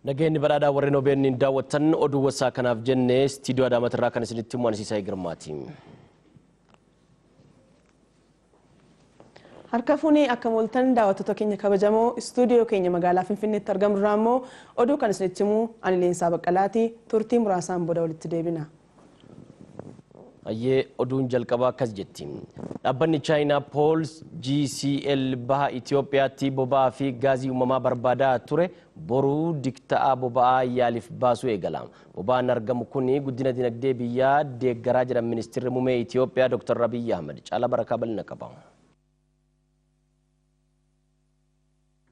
Nageenyi badhaadhaa warreen OBN daawwattan oduu wasaa kanaaf jenne istiidiyoo Adaamaatirraa kan isinitti himu Anisiisaa Girmaati. Harka fuunee akka mooltan daawwattoota keenya kabajamoo istuudiyoo keenya magaalaa Finfinneetti argamurraa immoo oduu kan isinitti himu ani Leensaa Baqqalaati. Turtii muraasaan booda walitti deebina. Ayyee oduun jalqabaa akkas jetti. Dhaabbanni Chaayinaa Pool GCL baha Itoophiyaatti boba'aa fi gaazii uumamaa barbaadaa ture boruu dikta'aa boba'aa yaaliif baasuu eegala. Boba'aan argamu kun guddina dinagdee biyyaa deeggaraa jedhan ministeerri muummee Itoophiyaa Dr. Abiyyi Ahmad. Caalaa Barakaa bal'ina qaba.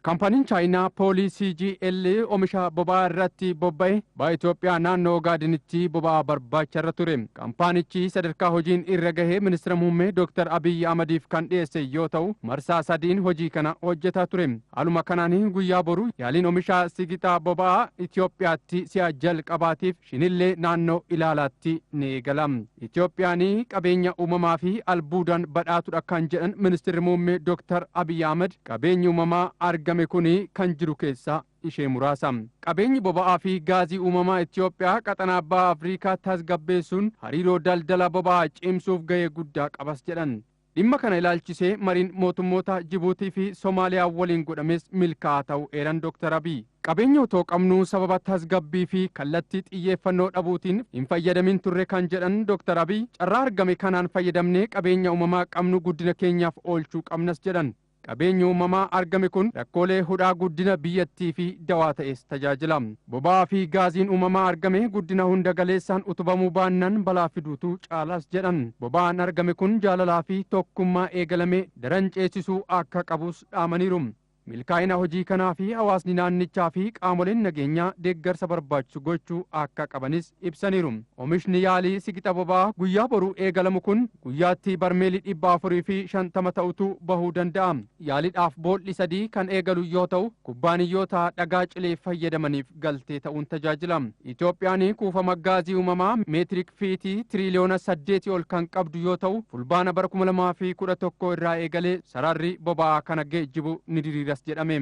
Kaampaaniin Chaayinaa Poolii CGL oomisha boba'aa irratti bobba'e baha Itoophiyaa naannoo Ogaadenitti boba'aa barbaacha irra ture. Kaampaanichi sadarkaa hojiin irra gahee ministeera muummee Dr. Abiyyi Ahmadiif kan dhiyeesse yoo ta'u marsaa sadiin hojii kana hojjetaa ture. Haaluma kanaan guyyaa boru yaaliin oomisha sigitaa boba'aa Itoophiyaatti si'a jalqabaatiif shinillee naannoo ilaalaatti ni eegala. Itoophiyaan qabeenya uumamaa fi albuudaan badhaatudha kan jedhan ministeerri muummee Dr. Abiyyi Ahmad qabeenyi uumamaa argame kuni kan jiru keessaa ishee muraasa. Qabeenyi boba'aa fi gaazii uumamaa Itoophiyaa qaxanaa baha Afrikaa tasgabbeessuun hariiroo daldala boba'aa cimsuuf gahee guddaa qabas jedhan. Dhimma kana ilaalchisee mariin mootummoota Jibuutii fi Somaaliyaa waliin godhames milkaa'aa ta'uu eeran Dr. Abiy. Qabeenya otoo qabnuu sababa tasgabbii fi kallattii xiyyeeffannoo dhabuutiin hin fayyadamin turre kan jedhan Dr. Abiy carraa argame kanaan fayyadamnee qabeenya uumamaa qabnu guddina keenyaaf oolchuu qabnas jedhan. Qabeenyi uumamaa argame kun rakkoolee hudhaa guddina biyyattii fi dawaa ta'es tajaajila. Boba'aa fi gaaziin uumamaa argame guddina hunda galeessaan utubamuu baannaan balaa fiduutu caalaas jedhan. Boba'aan argame kun jaalalaa fi tokkummaa eegalame daran ceesisuu akka qabus dhaamaniiru. Milkaa'ina hojii kanaa fi hawaasni naannichaa fi qaamoleen nageenyaa deeggarsa barbaachisu gochuu akka qabanis ibsaniiru. Oomishni yaalii sigixa boba'aa guyyaa boruu eegalamu kun guyyaatti barmeelii 450 ta'utu bahuu danda'a. Yaaliidhaaf bool'i sadii kan eegalu yoo ta'u kubbaaniyyoota dhagaa cilee fayyadamaniif galtee ta'uun tajaajila. Itoophiyaan kuufama gaazii uumamaa meetirik fiitii tiriliyoona 8 ol kan qabdu yoo ta'u fulbaana bara 2011 irraa eegalee sararri boba'aa kana geejjibu ni diriiras jedhame.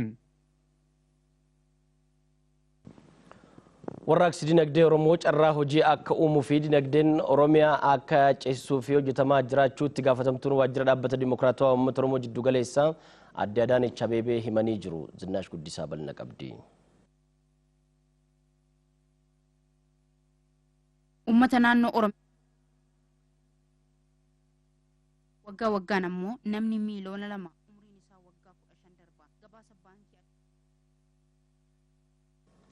Warraaqsi dinagdee Oromoo carraa hojii akka uumuu fi dinagdeen Oromiyaa akka ceesisuu fi hojjetamaa jiraachuu itti gaafatamtuun waajjira dhaabbata Dimokiraatawaa Uummata Oromoo jiddu galeessaa adde Adaanech Abeebee himanii jiru. Zinnaash Guddisaa bal'ina qabdi. Uummata naannoo Oromiyaa waggaa waggaan ammoo namni miiliyoona 2 umriin isaa waggaa 15 darba gabaasa baankii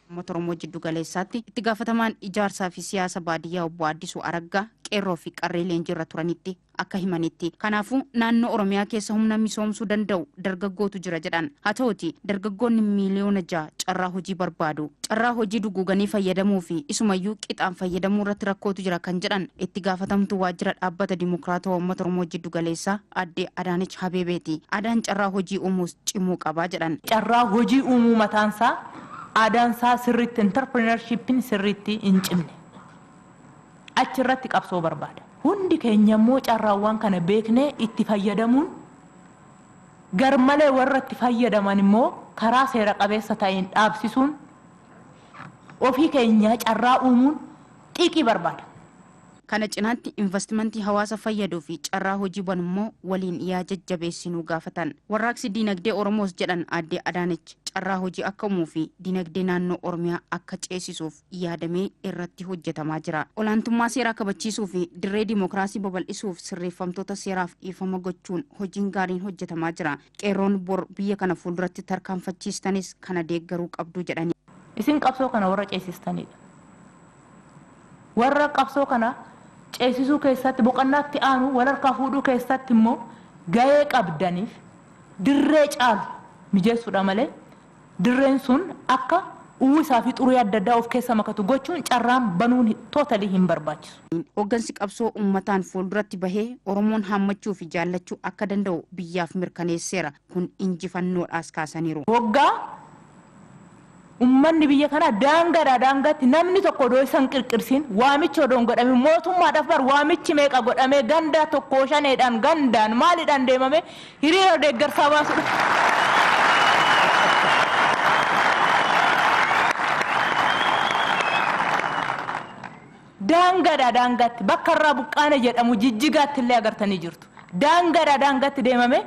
Uummata Oromoo jiddu galeessaatti itti gaafatamaan ijaarsaa fi siyaasa baadiyyaa obbo Addisuu Araggaa qeerroo fi qarree leenjiirra turanitti akka himanitti. Kanaafuu naannoo Oromiyaa keessa humna misoomsuu danda'u dargaggootu jira jedhan. Haa ta'uti dargaggoonni miiliyoona 6 carraa hojii barbaadu. Carraa hojii duguuganii fayyadamuu fi isumayyuu qixaan fayyadamuu irratti rakkootu jira kan jedhan itti gaafatamtu waajjira dhaabbata Dimokiraatawaa Uummata Oromoo jiddu galeessaa adde Adaanech Abeebeeti. Aadaan carraa hojii uumuus cimuu qabaa jedhan. Carraa hojii uumuu mataansaa aadaansaa sirriitti interpreneurshippiin sirriitti hin cimne. Achirratti qabsoo barbaada. Hundi keenya immoo carraawwan kana beeknee itti fayyadamuun garmalee warra itti fayyadaman immoo karaa seera qabeessa ta'een dhaabsisuun ofii keenyaa carraa uumuun xiiqii barbaada. Kana cinaatti investimentii hawaasa fayyaduu fi carraa hojii banummoo waliin yaa jajjabeessinuu gaafatan. Warraaqsi dinagdee Oromoos jedhan adde Adaanech carraa hojii akka uumuu fi dinagdee naannoo Oromiyaa akka ceesisuuf yaadamee irratti hojjetamaa jira. Olaantummaa seeraa kabachiisuu fi dirree dimookiraasii babal'isuuf sirreeffamtoota seeraaf dhiifama gochuun hojiin gaariin hojjetamaa jira. Qeerroon bor biyya kana fuulduratti tarkaanfachiistanis kana deeggaruu qabdu jedhani. Isin qabsoo kana warra ceesistanidha. Warra qabsoo kana ceesisuu keessatti boqonnaatti aanu wal harkaa fuudhuu keessatti immoo gahee qabdaniif dirree caalu mijeessuudha malee dirreen sun akka uwwisaa fi xurii adda addaa of keessa makatu gochuun carraan banuun tootalii hin barbaachisu. Hooggansi qabsoo uummataan fuulduratti bahee Oromoon hammachuu fi jaallachuu akka danda'u biyyaaf mirkaneesseera. Kun injifannoodhaas kaasaniiru. Waggaa Uummanni biyya kanaa daangaadhaa daangaatti namni tokko odoo isaan qirqirsiin waamichi odoo hin godhamin mootummaadhaaf bar waamichi meeqa godhamee ganda tokko shaneedhaan gandaan maaliidhaan deemame hiriira deeggarsaa baasudha. Daangaadhaa daangaatti bakka irraa buqqaane jedhamu jijjigaatti illee agartanii jirtu. Daangaadhaa daangaatti deemame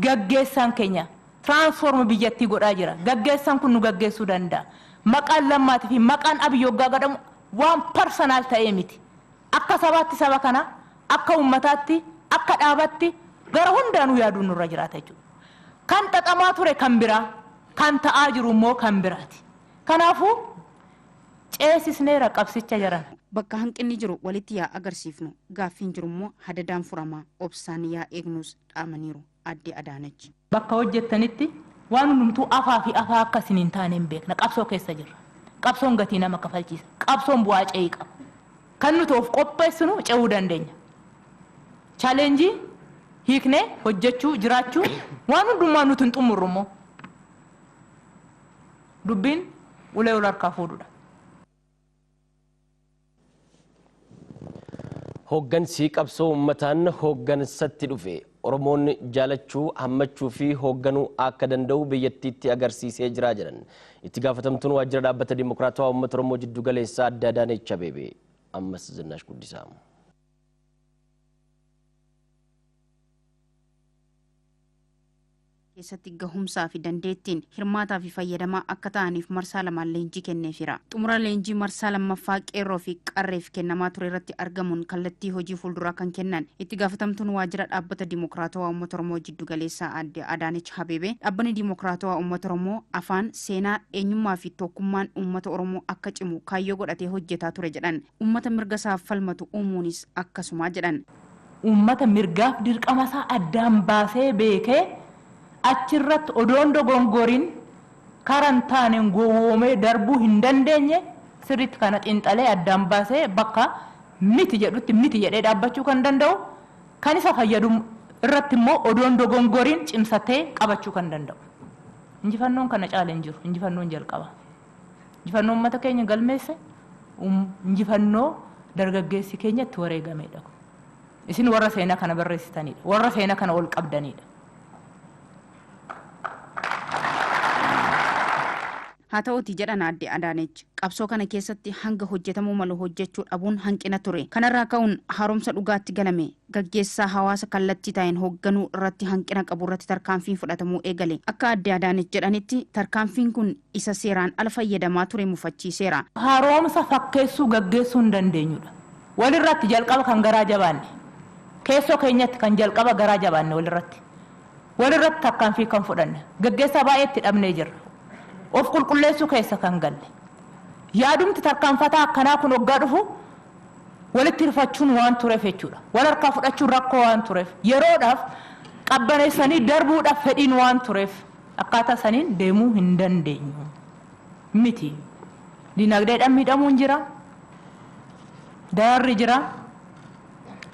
gaggeessaan keenya tiraansfoorm biyyattii godhaa jira. Gaggeessaan kun nu gaggeessuu danda'a. Maqaan Lammaatii fi maqaan Abiyyi hoggaa godhamu waan parsanaal ta'ee miti. Akka sabaatti saba kana, akka uummataatti, akka dhaabatti gara hundaanuu yaaduun nurra jiraata jechuudha. Kan xaxamaa ture kan biraa, kan ta'aa jiru immoo kan biraati. Kanaafuu ceesisneera qabsicha jiran. Bakka hanqinni jiru walitti yaa agarsiifnu, gaaffiin jiru immoo hadadaan furamaa, obsaan yaa eegnus dhaamaniiru Aadde Adaanach. Bakka hojjettanitti waan hundumtuu afaa fi afaa akka isin hin taane hin beekna. Qabsoo keessa jirra. Qabsoon gatii nama kafalchiisa. Qabsoon bu'aa ce'ii qaba. Kan nuti of qopheessinu ce'uu dandeenya. Chaaleenjii hiiknee hojjechuu jiraachuu waan hundumaa nuti hin xumurru immoo. Dubbiin ulee ol harkaa fuudhudha. Hooggansi qabsoo uummataan hooggansatti dhufe Oromoon jaalachuu, hammachuu fi hoogganuu akka danda'u biyyattiitti agarsiisee jira jedhan. Itti gaafatamtuun waajjira dhaabbata Dimokiraatawaa Uummata Oromoo jiddu galeessaa Aadde Adaanech Abeebee. Ammas Zinnaash Guddisaa. Keessatti gahumsaa fi dandeettiin hirmaataa fi fayyadamaa akka ta'aniif marsaa lamaan leenjii kenneefira. Xumura leenjii marsaa lammaffaa qeerroo fi qarreef kennamaa ture irratti argamuun kallattii hojii fuulduraa kan kennan itti gaafatamtuun waajjira dhaabbata Dimokiraatawaa Uummata Oromoo jiddu galeessaa Aadde Adaanech Abeebee dhaabbanni Dimokiraatawaa Uummata Oromoo afaan, seenaa, eenyummaa fi tokkummaan uummata Oromoo akka cimu kaayyoo godhatee hojjetaa ture jedhan. Uummata mirga isaaf falmatu uumuunis akkasuma jedhan. Uummata mirgaaf dirqama isaa addaan baasee beekee achirratti odoon dogongoriin karan taaneen gowwoomee darbuu hin dandeenye sirriitti kana xiinxalee addaan baasee bakka miti jedhutti miti jedhee dhaabbachuu kan danda'u kan isa fayyadu irratti immoo odoon dogongoriin cimsatee qabachuu kan danda'u. Injifannoon kana caala hin jiru. Injifannoon jalqaba. Injifannoo uummata keenya galmeesse, injifannoo dargaggeessi keenya itti wareegamedha. Isin warra seenaa kana barreessitanidha. Warra seenaa kana ol qabdanidha. Haa ta'uuti jedhan Aadde Adaanech, qabsoo kana keessatti hanga hojjetamuu malu hojjechuu dhabuun hanqina ture. Kanarraa ka'uun haaromsa dhugaatti galame gaggeessaa hawaasa kallattii taa'een hoogganuu irratti hanqina qabu irratti tarkaanfiin fudhatamuu eegale. Akka Aadde Adaanech jedhanitti tarkaanfiin kun isa seeraan ala fayyadamaa ture mufachiiseera. Haaromsa fakkeessuu gaggeessuu hin dandeenyudha. Walirratti jalqaba kan garaa jabaanne, keessoo keenyatti kan jalqaba garaa jabaanne walirratti. Walirratti tarkaanfii kan fudhanne gaggeessaa baay'eetti dhabnee jirra. Of qulqulleessuu keessa kan galle. Yaadumti tarkaanfataa akkanaa kun hoggaa dhufu walitti hirfachuun waan tureef jechuudha. Wal harkaa fudhachuun rakkoo waan tureef, yeroodhaaf qabbaneessanii darbuudhaaf fedhiin waan tureef akkaataa saniin deemuu hin dandeenyu miti. Dinagdeedhaan miidhamuun jira. Dararri jira.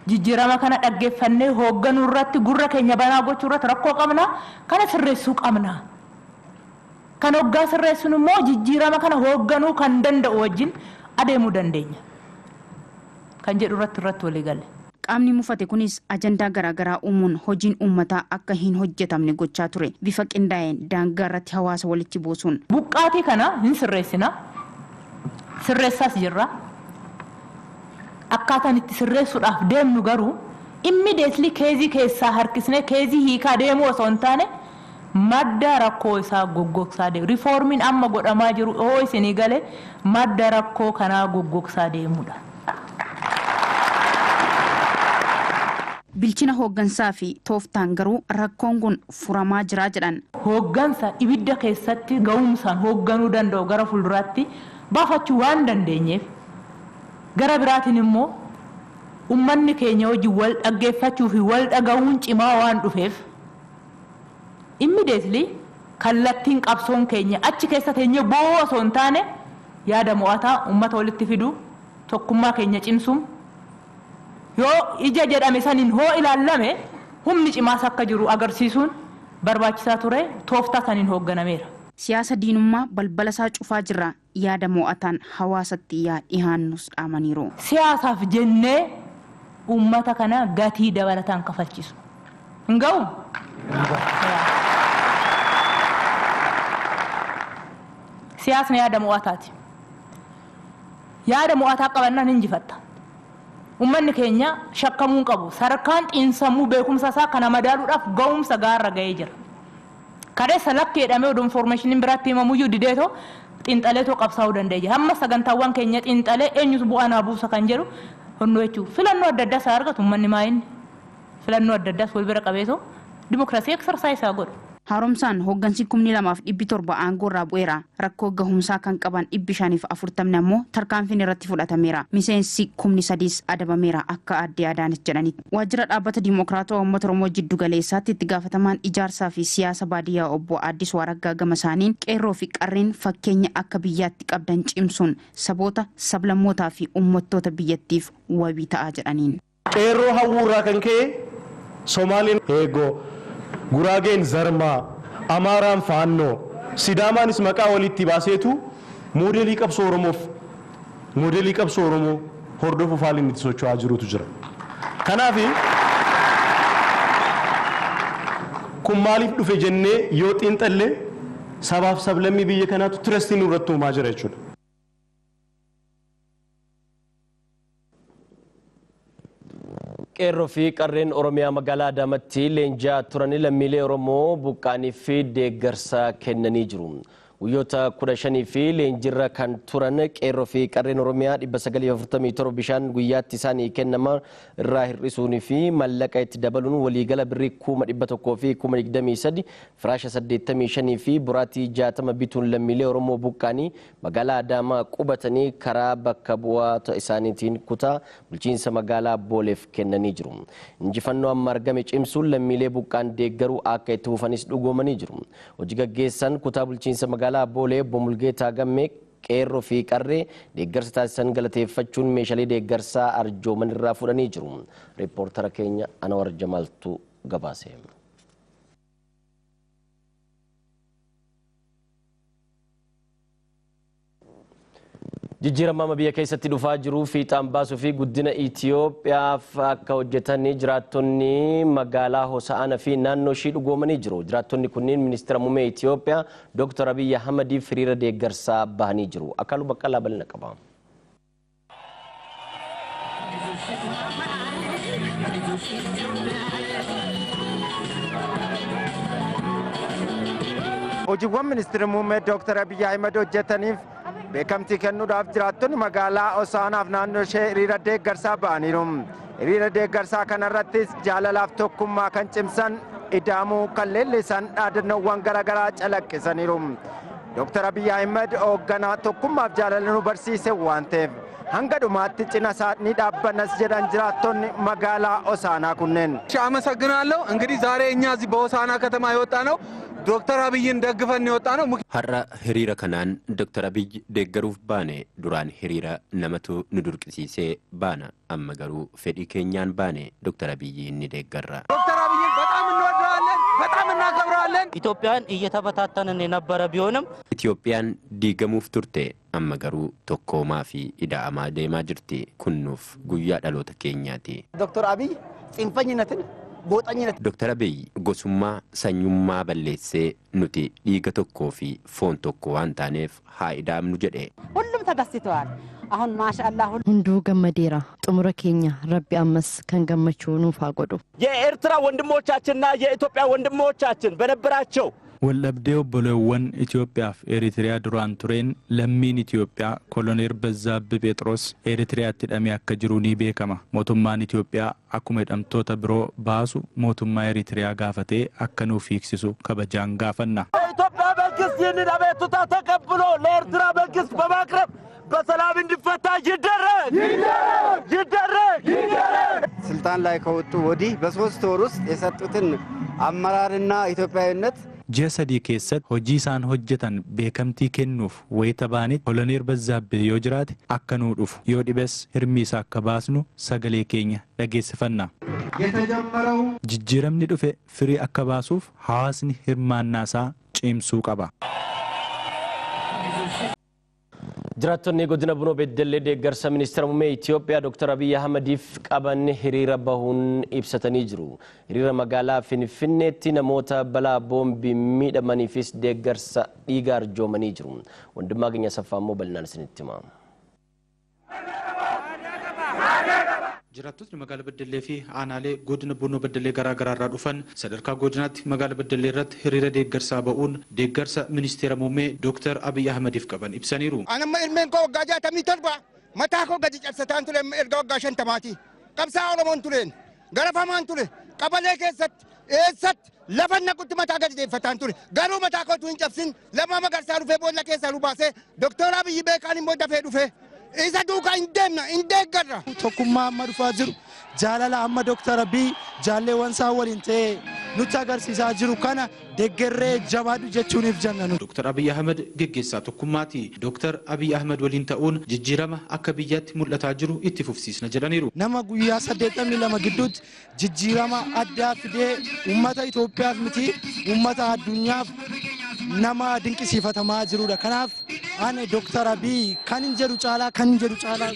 Jijjiirama kana dhaggeeffannee hoogganuu irratti gurra keenya banaa gochuu irratti rakkoo qabna. Kana sirreessuu qabna. Kan hoggaa sirreessuun immoo jijjiirama kana hoogganuu kan danda'u wajjin adeemuu dandeenya. Kan jedhu irratti walii galle. Qaamni mufate kunis ajandaa garaagaraa uumuun hojiin uummataa akka hin hojjetamne gochaa ture. Bifa qindaa'een daangaa irratti hawaasa walitti buusuun. Buqqaatii kana hin sirreessina. Sirreessaas jirra. Akkaataan itti sirreessuudhaaf deemnu garuu immediately keezii keessaa harkisnee keezii hiikaa deemuu osoo hin taane madda rakkoo isaa goggogsaa deemu. Riifoormiin amma godhamaa jiru hoo isinii galee madda rakkoo kanaa goggogsaa deemudha. Bilchina hooggansaa fi tooftaan garuu rakkoon kun furamaa jira jedhan. Hooggansa ibidda keessatti ga'umsaan hoogganuu danda'u gara fuulduraatti baafachuu waan dandeenyeef gara biraatiin immoo uummanni keenya hojii wal dhaggeeffachuu fi wal dhaga'uun cimaa waan dhufeef immediately kallattiin qabsoon keenya achi keessa teenyee boo'uu osoo hin taane yaada mo'ataa uummata walitti fiduu tokkummaa keenya cimsuun yoo ija jedhame saniin hoo ilaallame humni cimaas akka jiru agarsiisuun barbaachisaa ture tooftaa saniin hoogganameera. Siyaasa diinummaa balbala isaa cufaa jirra yaada mo'ataan hawaasatti yaa dhihaannus dhaamaniiru. Siyaasaaf jennee uummata kana gatii dabalataan kafalchiisu. Hin ga'u? Siyaasni yaada mo'ataati. Yaada mo'ataa qabannaan injifatta. Uummanni keenya shakkamuu hin qabu. Sadarkaan xiinsammuu beekumsa isaa kana madaaluudhaaf ga'umsa gaarra ga'ee jira. Kaleessa lakkeedhamee oduu infoormeeshiniin biraatti himamuyyuu dideetoo xiinxaleetoo qabsaa'uu danda'e jira. Hamma sagantaawwan keenya xiinxalee eenyutu bu'aa naa buusa kan jedhu honnoo jechuudha. Filannoo adda addaas haa argatu uummanni maayinni. Filannoo adda addaas wal bira qabeetoo dimokiraasii eksarsaayis haa godhu. Haaromsaan hooggansi 2700 aangoo irraa bu'eera. Rakkoo gahumsaa kan qaban 540 ammoo tarkaanfiin irratti fudhatameera. Miseensi 3000 adabameera akka aadde Adaanechi jedhanitti. Waajjira dhaabbata Dimookiraatawaa Uummata Oromoo jiddu galeessaatti itti gaafatamaan ijaarsaa fi siyaasa baadiyyaa obbo Addisuu Araggaa gama isaaniin qeerroo fi qarreen fakkeenya akka biyyaatti qabdan cimsuun saboota sablammootaa fi uummattoota biyyattiif wabii ta'a jedhaniin. Qeerroo hawwuurraa kan ka'e Somaaliin eegoo, Guraageen Zarmaa, Amaaraan Faannoo, Sidaamaanis maqaa walitti baaseetu moodelii qabsoo Oromoof moodelii qabsoo Oromoo hordofuuf haalli inni itti socho'aa jirutu jira. Kanaaf kun maaliif dhufe jennee yoo xiinxalle sabaaf sablammii biyya kanaatu tirastii nurratti uumaa jira jechuudha. Qeerroo fi qarreen Oromiyaa magaalaa Adaamaatti leenji'aa turan lammiilee Oromoo buqqaanii fi deeggarsa kennanii jiru. Guyyoota 15 fi leenjiirra kan turan qeerroo fi qarreen Oromiyaa 947 bishaan guyyaatti isaanii kennama irraa hir'isuunii fi mallaqa itti dabaluun waliigala birrii 100,000 fi 23,000 firaasha 85 fi boraatii 60 bituun lammiilee Oromoo buqqaanii magaalaa Adaamaa qubatanii karaa bakka bu'aa isaaniitiin kutaa bulchiinsa magaalaa Booleef kennanii jiru. Injifannoo amma argame cimsuun lammiilee buqqaan deeggaruu akka itti fufanis dhugoomanii jiru. Hojii gaggeessan kutaa bulchiinsa magaalaa Boolee obbo Mulgeetaa Gammee qeerroo fi qarree deeggarsa taasisan galateeffachuun meeshaalee deeggarsaa arjooman irraa fudhanii jiru. Riippoortara keenya Anawar Jamaaltu gabaase. Jijjiirama amma biyya keessatti dhufaa jiru fiixaan baasuu fi guddina Itoophiyaaf akka hojjetan jiraattonni magaalaa Hosaa'anaa fi naannoo ishii dhugoomanii jiru. Jiraattonni kunneen ministeera muummee Itoophiyaa Dr. Abiyyi Ahmadiif hiriira deeggarsaa bahanii jiru. Akaaluu Baqqalaa bal'ina qaba. Hojiiwwan ministeera muummee Dr. Abiyyi Ahmad hojjetaniif beekamtii kennuudhaaf jiraattonni magaalaa Hosaa'anaaf naannoo ishee hiriira deeggarsaa ba'aniiru. Hiriira deeggarsaa kanarrattis jaalalaaf tokkummaa kan cimsan ida'amuu kan leellisan dhaadannoowwan garaagaraa calaqqisaniiru. Dr. Abiyyi Ahmad hoogganaa tokkummaaf jaalala nu barsiise waan ta'eef hanga dhumaatti cina isaa ni dhaabbannas jedhan jiraattonni magaalaa Hosaanaa kunneen. አመሰግናለሁ። እንግዲህ ዛሬ እኛ እዚህ በሆሳዕና ከተማ የወጣ ነው ዶክተር አብይን ደግፈን የወጣ ነው። Har'a hiriira kanaan Dr. Abiyyi deeggaruuf baane. Duraan hiriira namatu nu dirqisiisee baana. Amma garuu fedhii keenyaan baane Dr. Abiyyi ni deeggarra. ዶክተር አብይን በጣም እንወደዋለን፣ በጣም እናከብረዋለን። ኢትዮጵያን እየተበታተንን የነበረ ቢሆንም Itiyoophiyaan diigamuuf turte amma garuu tokkoomaa fi ida'amaa deemaa jirti. Kun nuuf guyyaa dhaloota keenyaati. ዶክተር አብይ ጽንፈኝነትን ጎጠኝነት Dr. Abiyyi gosummaa sanyummaa balleessee nuti dhiiga tokkoo fi foon tokko waan taaneef haa ida'amnu jedhe. ሁሉም ተደስተዋል። አሁን ማሻአላህ Hunduu gammadeera. Xumura keenya Rabbi ammas kan gammachuu nuuf haa godhu. የኤርትራ ወንድሞቻችንና የኢትዮጵያ ወንድሞቻችን በነበራቸው Waldhabdee obboleewwan Itoophiyaa fi Eritiriyaa duraan tureen lammiin Itoophiyaa Koloneel Bazzaabbee Phexros Eritiriyaatti hidhamee akka jiru ni beekama. Mootummaan Itoophiyaa akkuma hidhamtoota biroo baasu mootummaa Eritiriyaa gaafatee akka nuuf hiiksisu kabajaan gaafanna. የኢትዮጵያ መንግስት ይህንን አቤቱታ ተቀብሎ ለኤርትራ መንግስት በማቅረብ በሰላም እንዲፈታ ይደረግ ይደረግ ይደረግ። ስልጣን ላይ ከወጡ ወዲህ በሶስት ወር ውስጥ የሰጡትን አመራርና ኢትዮጵያዊነት Ji'a 3 keessatti hojii isaan hojjetan beekamtii kennuuf wayita baanetti Koloneel Bazzaabbee yoo jiraate akka nuu dhufu yoo dhibes hirmi isaa akka baasnu sagalee keenya dhageessifanna. የተጀመረው Jijjiiramni dhufe firii akka baasuuf hawaasni hirmaannaa isaa cimsuu qaba. Jiraattonni godina Bunoo Beddellee deeggarsa ministeera muummee Itoophiyaa Dr. Abiyyi Ahmadiif qaban hiriira bahuun ibsatanii jiru. Hiriira magaalaa Finfinneetti namoota balaa boombii miidhamaniifis deeggarsa dhiiga arjoomanii jiru. Wandimmaa Saffaa immoo bal'inaan isinitti hima. Jiraattotni magaalaa Beddellee fi aanaalee godina Bunnoo Beddellee garaa garaa irraa dhufan sadarkaa godinaatti magaalaa Beddellee irratti hiriira deeggarsaa ba'uun deeggarsa ministeera muummee Dr. Abiy Ahmediif qaban ibsaniiru. Anamma ilmeen koo waggaa 67 mataa koo gadi cabsataan ture erga waggaa 50maati. Qabsaa Oromoon tureen garafamaan ture qabalee keessatti eessatti lafa naqutti mataa gadi deeffataan ture garuu mataa kootu hin cabsin Lammaa Magarsaa dhufee boolla keessaa nu baasee Dr. Abiy beekaan immoo dafee dhufee. Isa duukaa hin deemna, hin deeggarra. Tokkummaa amma dhufaa jiru, jaalala amma Dr. Abiy jaalleewwan isaa waliin ta'ee nutti agarsiisaa jiru kana deeggarree jabaadhu jechuuniif jenna nuti. Dr. Abiy Ahmed geggeessaa tokkummaati. Dr. Abiy Ahmed waliin ta'uun jijjiirama akka biyyaatti mul'ataa jiru itti fufsiisna jedhaniiru. Nama guyyaa 82 gidduutti jijjiirama addaa fidee uummata Itoophiyaaf miti uummata addunyaaf nama dinqisiifatamaa jirudha. Kanaaf ani Dr. Abiy kan hin jedhu caalaa kan hin jedhu caalaa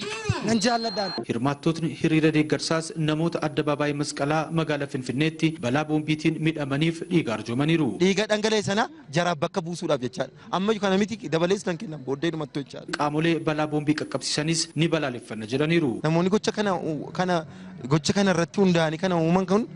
nan jaalladhaan. Hirmaattotni hiriira deeggarsaas namoota addabaabaayii masqalaa magaalaa Finfinneetti balaa boombiitiin miidhamaniif dhiiga arjoomaniiru. Dhiiga dhangala'e sana jaraaf bakka buusuudhaaf jechaadha. Amma kana miti dabalees kan kennan booddee dhumatti jechaadha. Qaamolee balaa boombii qaqqabsiisanis ni balaaleffanna jedhaniiru. Namoonni gocha kana irratti hundaa'anii kana uuman kun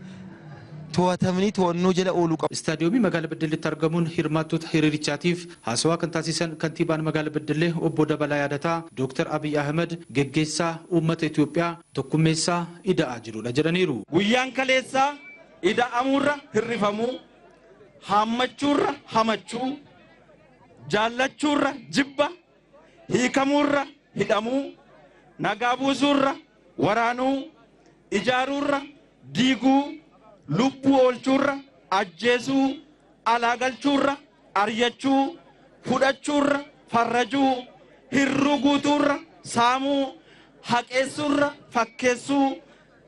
to'atamanii to'annoo jala ooluu qabu. Istaadiyoomii magaalaa Beddelleetti argamuun hirmaattota hiriirichaatiif haasawaa kan taasisan kantiibaan magaalaa Beddellee obbo Dabalaa Yaadataa Dr. Abiy Ahmed geggeessaa uummata Itoophiyaa tokkummeessaa ida'aa jirudha jedhaniiru. Guyyaan kaleessaa ida'amuurra hirrifamuu, haammachuurra hamachuu, jaallachuurra jibba, hiikamuurra hidhamuu, nagaa buusuurra waraanuu, ijaaruurra diiguu, lubbuu oolchuurra ajjeesuu, alaa galchuurra aryachuu, fudhachuurra farrajuu, hirruu guutuurra saamuu, haqeessuurra fakkeessuu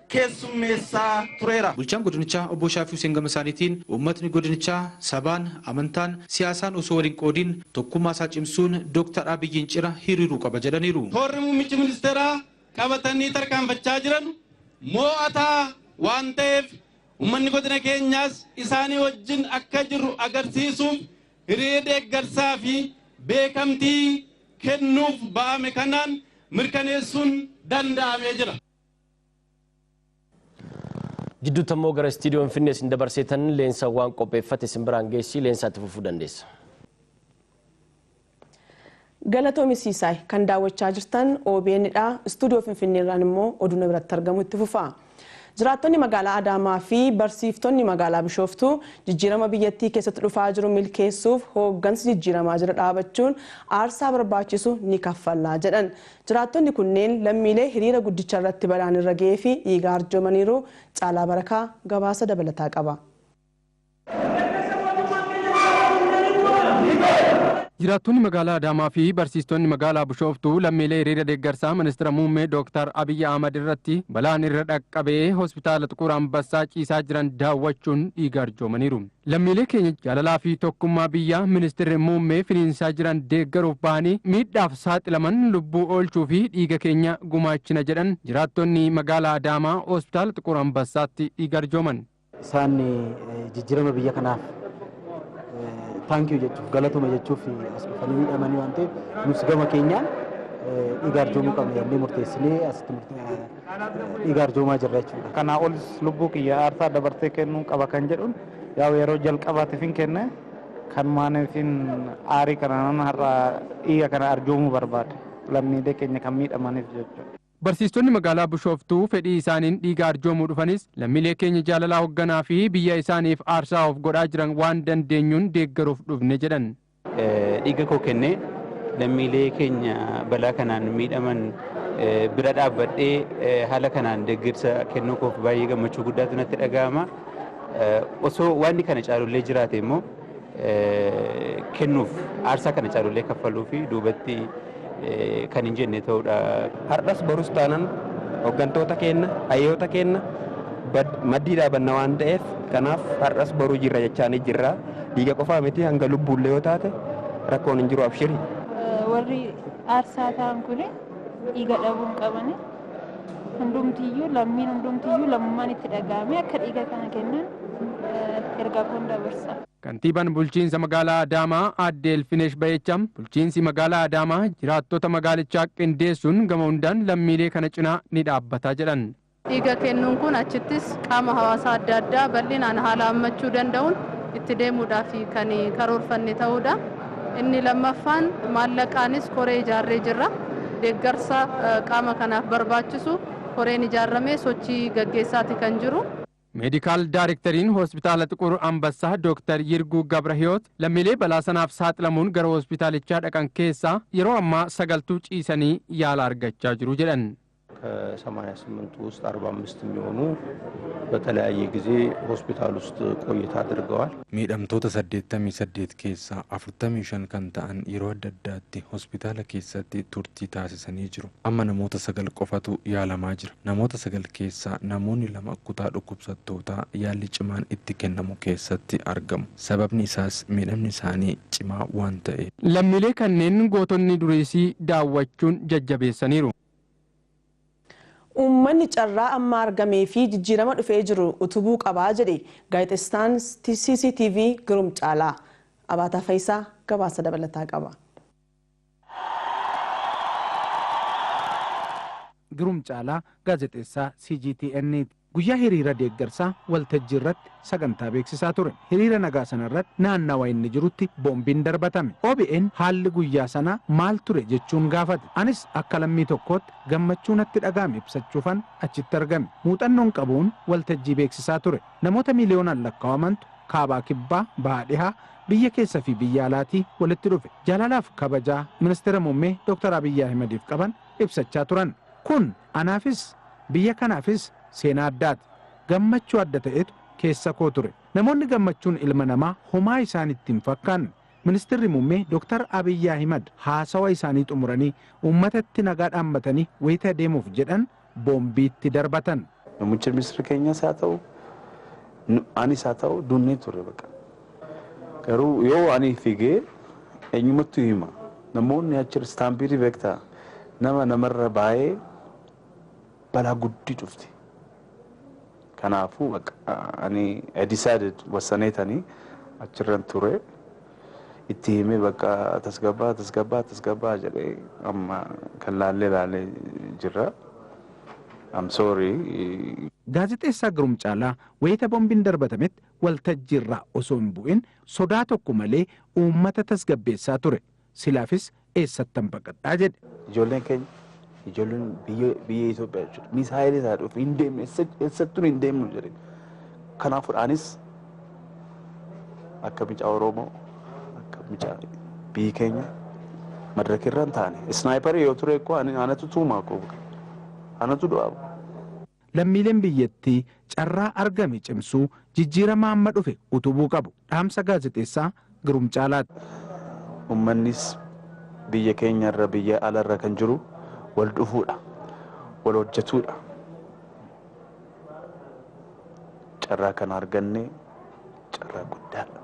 keessummeessaa tureera. Bulchaan godinichaa obbo Shaafii Hussein gama isaaniitiin uummatni godinichaa sabaan, amantaan, siyaasaan osoo waliin qoodiin tokkummaa isaa cimsuun Dr. Abiyyiin cina hiriiruu qaba jedhaniiru. Toorri muummichi ministeeraa qabatanii tarkaanfachaa jiran moo'ataa waan ta'eef uummanni godina keenyaas isaanii wajjin akka jiru agarsiisuuf hiriira deeggarsaa fi beekamtii kennuuf ba'ame kanaan mirkaneessuun danda'amee jira. Jidduutti ammoo gara istiidiyoo Finfinnee isin dabarseetan leensa waan qopheeffate isin biraan geessi leensaatti fufuu dandeessa. Galatoomi Siisaay kan daawwachaa jirtan OBN dha. Istuudiyoo Finfinnee irraan immoo oduu na biratti argamu itti fufa. Jiraattonni magaalaa Adaamaa fi barsiiftonni magaalaa Bishooftuu jijjiirama biyyattii keessatti dhufaa jiru milkeessuuf hooggansi jijjiiramaa jira dhaabachuun aarsaa barbaachisu ni kaffallaa jedhan. Jiraattonni kunneen lammiilee hiriira guddicha irratti balaan irra ga'ee fi dhiiga arjoomaniiru. Caalaa Barakaa gabaasa dabalataa qaba. Jiraattonni magaalaa Adaamaa fi barsiistonni magaalaa Bishooftuu lammiilee hiriira deeggarsaa ministeera muummee Dr. Abiy Ahmed irratti balaan irra dhaqqabee hospitaala Xuqur Ambassaa ciisaa jiran daawwachuun dhiiga arjoomaniiru. Lammiilee keenya jaalalaa fi tokkummaa biyyaa ministeerri muummee finiinsaa jiran deeggaruuf ba'anii miidhaaf saaxilaman lubbuu oolchuu fi dhiiga keenya gumaachina jedhan jiraattonni magaalaa Adaamaa hospitaala Xuqur Ambassaatti dhiiga arjooman. Isaan jijjiirama biyya kanaaf thank you jechuuf galatuma jechuuf as dhufanii miidhamanii waan ta'eef nus gama keenyaan dhiiga arjoomuu qabna jennee murteessinee asitti dhiiga arjoomaa jirra jechuudha. Kanaa olis lubbuu kiyya aarsaa dabarsee kennuu qaba kan jedhuun yaa'u yeroo jalqabaatiif hin kenne kan maaniifin aarii kana har'a dhiiga kana arjoomuu barbaade lammiilee keenya kan miidhamaniif jechuudha. Barsiistonni magaalaa Bishooftuu fedhii isaaniin dhiiga arjoomuu dhufanis lammiilee keenya jaalalaa hoogganaa fi biyya isaaniif aarsaa of godhaa jiran waan dandeenyuun deeggaruuf dhufne jedhan. Dhiiga koo kennee lammiilee keenya balaa kanaan miidhaman bira dhaabbadhee haala kanaan deeggarsa kennuu koof baay'ee gammachuu guddaatu natti dhaga'ama. Osoo wanni kana caalullee jiraate immoo kennuuf aarsaa kana caalullee kaffaluu fi duubatti kan hin jenne ta'uudha. Har'as borus taanaan hooggantoota keenya, hayyoota keenya maddii dhaabanna waan ta'eef kanaaf har'as boruu jirra jechaanii jirra. Dhiiga qofaa miti hanga lubbuullee yoo taate rakkoon hin jiru abshiri. Warri aarsaa ta'an kun dhiiga dhabuun qabani. Hundumtiyyuu lammiin hundumtiyyuu lammummaan itti dhaga'ame akka dhiiga kana kennan ergaa koon dabarsa. Kantiibaan bulchiinsa magaalaa Adaamaa Aadde Elfinesh Bayecha bulchiinsi magaalaa Adaamaa jiraattota magaalichaa qindeessuun gama hundaan lammiilee kana cinaa ni dhaabbata jedhan. Dhiiga kennuun kun achittis qaama hawaasaa adda addaa bal'inaan haala hammachuu danda'uun itti deemuudhaaf kan karoorfanne ta'uudha. Inni lammaffaan maallaqaanis koree ijaarree jirra. Deeggarsa qaama kanaaf barbaachisu koreen ijaarramee sochii gaggeessaati kan jiru. Meedikaal Daayirektariin Hospitaala Xiqur Ambassaa Dooktar Yirguu Gabrahiyoot lammiilee balaa sanaaf saaxilamuun gara hospitaalichaa dhaqan keessaa yeroo ammaa 9 ciisanii yaala argachaa jiru jedhan. ከ88 ውስጥ 45 የሚሆኑ በተለያየ ጊዜ ሆስፒታል ውስጥ ቆይታ አድርገዋል። Miidhamtoota 88 keessaa 45 kan ta'an yeroo adda addaatti hospitaala keessatti turtii taasisanii jiru. Amma namoota 9 qofatu yaalamaa jira. Namoota 9 keessaa namoonni 2 kutaa dhukkubsattootaa yaalli cimaan itti kennamu keessatti argamu. Sababni isaas miidhamni isaanii cimaa waan ta'eef. Lammiilee kanneen gootonni duriisii daawwachuun jajjabeessaniiru. Uummanni carraa amma argamee fi jijjiirama dhufee jiru utubuu qabaa jedhe gaazexeessaan CCTV Girum Caalaa. Abaataa Fayisaa gabaasa dabalataa qaba. Girum Caalaa gaazexeessaa CGTN guyyaa hiriira deeggarsaa waltajjii irratti sagantaa beeksisaa ture. Hiriira nagaa sana irratti naannawa inni jirutti boombiin darbatame. OBN haalli guyyaa sanaa maal ture jechuun gaafate. Anis akka lammii tokkootti gammachuu natti dhaga'ame ibsachuufan achitti argame. Muuxannoon qabuun waltajjii beeksisaa ture. Namoota miiliyoonaan lakkaa'amantu kaabaa kibbaa bahaa dhihaa biyya keessa fi biyya alaatii walitti dhufe. Jaalalaaf kabajaa ministeera muummee Dr. Abiyyi Ahimadiif qaban ibsachaa turan. Kun anaafis biyya kanaafis seenaa addaati. Gammachuu adda ta'etu keessa koo ture. Namoonni gammachuun ilma namaa homaa isaanitti hin fakkaanne. Ministeerri muummee Dr. Abiyyi Ahimad haasawa isaanii xumuranii uummatatti nagaa dhaammatanii wayita deemuuf jedhan boombiitti darbatan. Muummichi ministeera keenyas haa ta'u anis haa ta'u dunnee ture baqa. Garuu yoo ani fiigee eenyumattu hima. Namoonni achi istaampiirii beektaa nama namarra baay'ee balaa guddii dhufti. Kanaafuu ani I decided wasaneetanii achirran ture itti himee bakka tasgabbaa tasgabbaa tasgabbaa jedhee amma kan laallee laallee jirra. I'm sorry. Gaazexeessaa Girum Caalaa wayita boombiin darbatametti waltajjiirraa osoo hin bu'in sodaa tokko malee uummata tasgabbeessaa ture. Silaafis eessattan baqadhaa jedhe. Ijoolleen keenya ijoolleen biyya Itoophiyaa jechuudha. Misaayilii isaa dhufu hin deemne eessattuu hin deemnu jedhe. Kanaafuu anis akka mucaa Oromoo akka mucaa biyyi keenya madaraka irra hin taane. Isnaayiparii yoo ture koo anatu tuumaa koo anatu du'aa. Lammiileen biyyattii carraa argame cimsuu jijjiirama amma dhufe utubuu qabu. Dhaamsa gaazexeessaa Girum Caalaati. Uummannis biyya keenyarra biyya alarra kan jiru wal dhufuudha, wal hojjetuudha. Carraa kana arganne carraa guddaadha.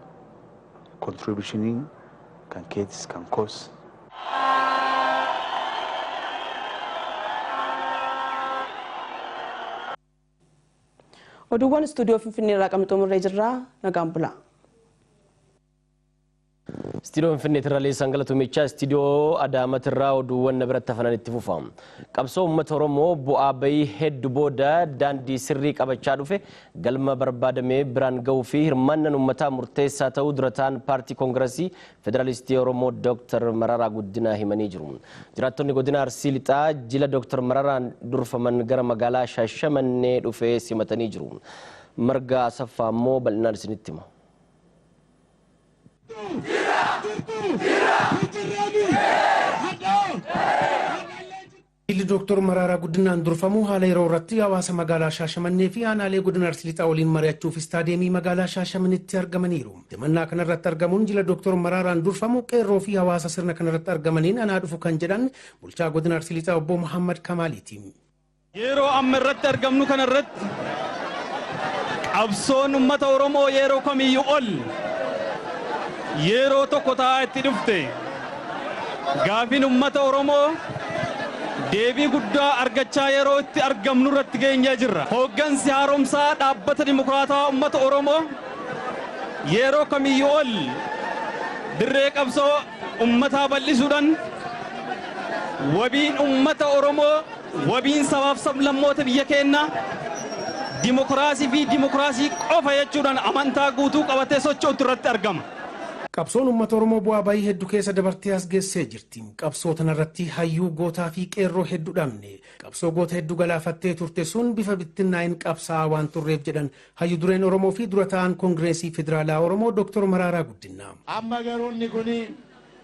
Kontribushiniin kan keetis kan koos. Oduuwwan istuudiyoo Finfinnee irraa qabnu xumurree jirra. Nagaan bulaa. Istuudiyoo Finfinneetirra Leessaan Galatumichaa istuudiyoo Adaamatirraa oduuwwan na biratti hafanan itti fufa. Qabsoo uummata Oromoo bu'aa bayii hedduu booda daandii sirrii qabachaa dhufe galma barbaadamee biraan gahuu fi hirmaannaan uummataa murteessaa ta'uu durataan paartii Koongiresii Federaalistii Oromoo Dr. Mararaa Guddinaa himanii jiru. Jiraattonni godina Arsii Lixaa jila Dr. Mararaan durfaman gara magaalaa Shaashamannee dhufee simatanii jiru. Marga Asaffaa immoo bal'inaan isinitti hima. Jilli Dr. Mararaa Guddinaan durfamu haala yeroo irratti hawaasa magaalaa Shaashamannee fi aanaalee godina Arsii Lixaa waliin mari'achuuf istaadiyeemii magaalaa Shaashamanneetti argamaniiru. Simannaa kanarratti argamuun jila Dr. Mararaan durfamu qeerroo fi hawaasa sirna kanarratti argamaniin anaa dhufu kan jedhan bulchaa godina Arsii Lixaa obbo Muhammad Kamaaliiti. Yeroo amma irratti argamnu kanarratti qabsoon uummata Oromoo yeroo kamiyyuu ol yeroo tokko taa'aa itti dhufte gaafiin uummata Oromoo deebii guddaa argachaa yeroo itti argamnu irratti geenyee jirra. Hooggansi haaromsaa dhaabbata dimokiraataa uummata Oromoo yeroo kamiyyuu ol dirree qabsoo uummataa bal'isuudhaan wabiin uummata Oromoo Wabiin sabaaf sablammoota biyya keenyaa dimokiraasii fi dimokiraasii qofa jechuudhaan amantaa guutuu qabatee socho'utu irratti argama. Qabsoon uummata Oromoo bu'aa bayii hedduu keessa dabartee as geessee jirti. Qabsoo tanarratti hayyuu gootaa fi qeerroo hedduu dhabne. Qabsoo goota hedduu galaafattee turte sun bifa bittinnaa'in qabsaa'aa waan turreef jedhan hayyu dureen Oromoo fi dura ta'an Koongireesii Federaalaa Oromoo Dr. Maraaraa Guddinaa. Amma garuu inni kun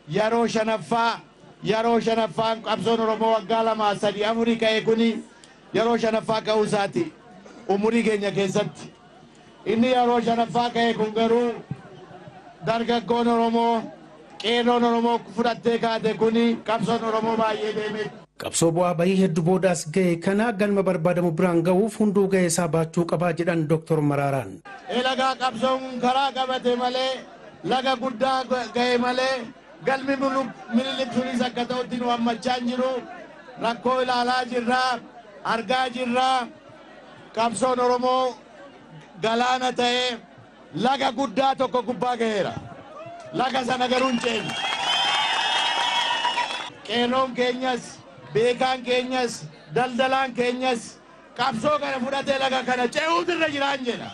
yeroo shanaffaan qabsoon Oromoo waggaa 2, 3, 4 ka'e kun yeroo shanaffaa ka'uu isaati umurii keenya keessatti. Inni yeroo shanaffaa ka'e kun garuu dargaggoon Oromoo qeerroon Oromoo fudhattee kaate kuni qabsoon Oromoo baay'ee deeme. Qabsoo bu'aa bayii hedduu boodaas ga'e kana galma barbaadamu biraan ga'uuf hunduu ga'e isaa baachuu qabaa jedhan Dr. Maraaraan. Lagaa qabsoon karaa qabate malee laga guddaa ga'e malee galmi Minilik sunis akka ta'utti nu hammachaa hin jiru. Rakkoo ilaalaa jirra, argaa jirra. Qabsoon Oromoo galaana ta'ee laga guddaa tokko gubbaa ga'eera. Laga sana garuu hin ceene. Qeerroon keenyas, beekaan keenyas, daldalaan keenyas qabsoo kana fudhatee laga kana ce'uutu irra jiraan jedha.